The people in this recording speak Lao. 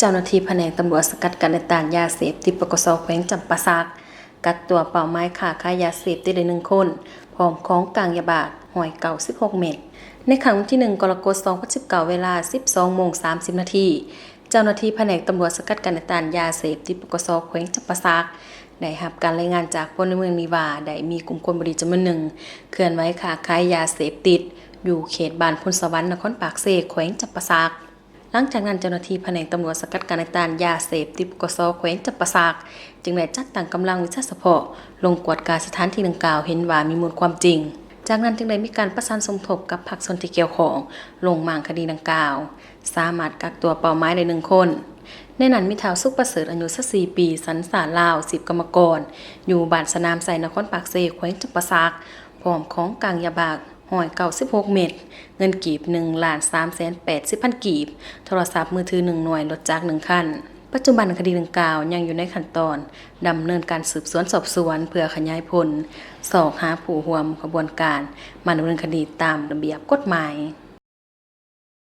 ຈົ້າໜ້າທີ່ພະແນກຕຳຫຼວດສະກັດກັ້ນ ແລະ ຕ້ານຢາເສບຕິດ ປກສ ແຂວງຈຳປາສັກ ກັກຕົວເປົ້າໝາຍຄ້າຂາຍຢາເສບຕິດໄດ້ໜຶ່ງຄົນ ພ້ອມຂອງກາງຢາບ້າຮ້ອຍເກົ້າສິບຫົກເມັດ. ໃນຄ່ຳວັນທີໜຶ່ງ ກໍລະກົດ ສອງພັນສິບເກົ້າ ເວລາ ສິບສອງໂມງສາມສິບນາທີ ເຈົ້າໜ້າທີ່ພະແນກຕຳຫຼວດສະກັດກັ້ນ ແລະ ຕ້ານຢາເສບຕິດ ປກສ ແຂວງຈຳປາສັກ ໄດ້ຮັບການລາຍງານຈາກພົນລະເມືອງນີ້ວ່າ ໄດ້ມີກຸ່ມຄົນບໍ່ດີຈຳນວນໜຶ່ງ ເຄື່ອນໄຫວຄ້າຂາຍຢາເສບຕິດ ຢູ່ເຂດບ້ານໂພນສະຫວັນ ນະຄອນປາກເຊ ແຂວງຈຳປາສັກ. ຫຼັງຈາກນັ້ນ ເຈົ້າໜ້າທີ່ພະແນກຕຳຫຼວດສະກັດກັ້ນ ແລະ ຕ້ານຢາເສບຕິດ ປກສ ແຂວງຈຳປາສັກ ຈຶ່ງໄດ້ຈັດຕັ້ງກຳລັງວິຊາສະເພາະ ລົງກວດກາສະຖານທີ່ດັ່ງກ່າວ ເຫັນວ່າມີມູນຄວາມຈິງ. ຈາກນັ້ນຈຶ່ງໄດ້ມີການປະສານສົມທົບກັບພາກສ່ວນທີ່ກ່ຽວຂ້ອງ ລົງມ້າງຄະດີດັ່ງກ່າວ, ສາມາດກັກຕົວເປົ້າໝາຍໄດ້ໜຶ່ງຄົນ. ໃນນັ້ນມີທ້າວ ສຸກປະເສີດ ອາຍຸຊາວສີ່ປີ ສັນຊາດລາວ, ອາຊີບກຳມະກອນ ຢູ່ບ້ານສະໜາມໄຊ ນະຄອນປາກເຊ ແຂວງຈຳປາສັກ ພ້ອມຂອງກາງຢາບ້າຮ້ອຍເກົ້າສິບຫົກເມັດ, ເງິນກີບໜຶ່ງລ້ານສາມແສນແປດສິບພັນກີບ, ໂທລະສັບມືຖືໜຶ່ງໜ່ວຍ, ລົດຈັກໜຶ່ງຄັນ. ປັດຈຸບັນຄະດີດັ່ງກ່າວຍັງຢູ່ໃນຂັ້ນຕອນດຳເນີນການສືບສວນສອບສວນ ເພື່ອຂະຫຍາຍຜົນຊອກຫາຜູ້ຮ່ວມຂະບວນການມາດຳເນີນຄະດີຕາມລະບຽບກົດໝາຍ.